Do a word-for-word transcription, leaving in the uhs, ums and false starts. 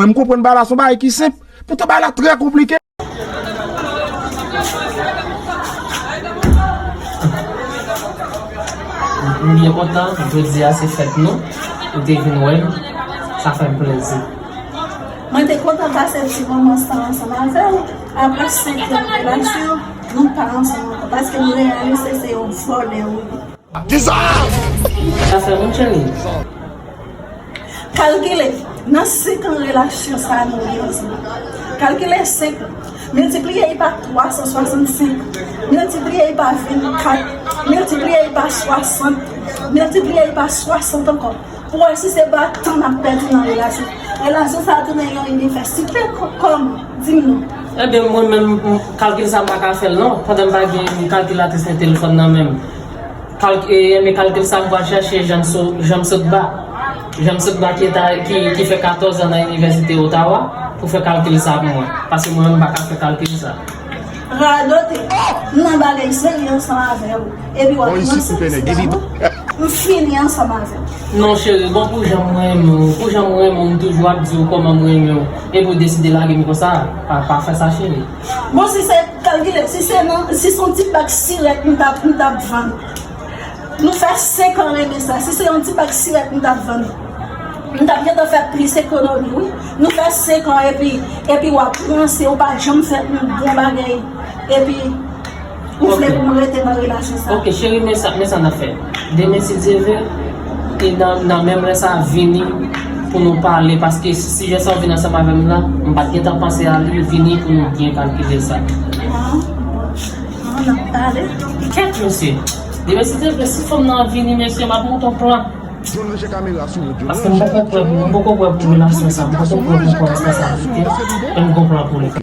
M konprann bagay la se yon bagay ki senp, poutan bagay la trè konplike. M byen kontan, jodi a se fèt nou, ou te vin wè m, sa fè m plezi. Mwen te kontan pase ti moman sa ansanm avè w. Apre senk an de relasyon, nou pa ansanm ankò. Paske m reyalize se yon vòlè ou ye. Kisa? Sa fè moun cheri. Kalkile, nan senk an relasyon sa a nou ye ansanm. Kalkile senk an. Miltipliye l pa twa san swasannsenk. Miltipliye l pa vennkat. Miltipliye l pa swasant. Miltipliye l pa swasant ankò. Pou wè si se pa tan n ap pèdi nan relasyon. Relasyon sa a tounen yon inivèsite kò-, kòman? Di m non. Ebyen, mwen menm, m, kalkil sa m pa ka fè l non. Pandan m pa gen kalkilatris nan telefòn nan men m. Kalk-, e, men kalkil sa m pral chèche Janm So-, Janm Sotba. Janm Sotba ki ta, ki, ki fè katòz an nan Inivèsite Ottawa pou fè kalkil sa pou mwen. Paske mwen menm m pa ka fè kalkil sa. Radote, m nan bagay serye ansanm avè w. Epi w ap pran sèvis la, m fini ansanm avè w. Non cheri, bon pou jan m renmen w, pou jan m renmen w, m toujou ap di w kòman m renmen w. Epi w deside lage m konsa, pa, pa fè sa cheri. Bon, si se kalkile, si se nan, si se yon ti bak sirèt m t ap, m t ap vann. Nou fè senk an renmen sa. Si se yon ti bak sirèt m t ap vann, m t ap gentan fè plis ekonomi, wi. Nou fè senk an epi, epi w ap ranse, ou pa janm fè yon bon bagay. Epi, ou vle pou m rete nan relasyon sa. Ok, cheri, men sa, men sa n ap fè. Demen, si Dye vle, e nan, nan menm lè sa, vini pou nou pale, paske si, sijè sa w vin ansanm avè m la, m pa t gentan panse a li, vini pou nou byen kalkile sa. Ah, bon. Bon, n ap pale. Kèt, mesye. Demen, si Dye vle, si fanm nan vini, mesye, m ap monte yon plan. Paske m poko kwè, m poko kwè pou relasyon sa, m poko kwè pou responsabilite, e m gon plan pou li.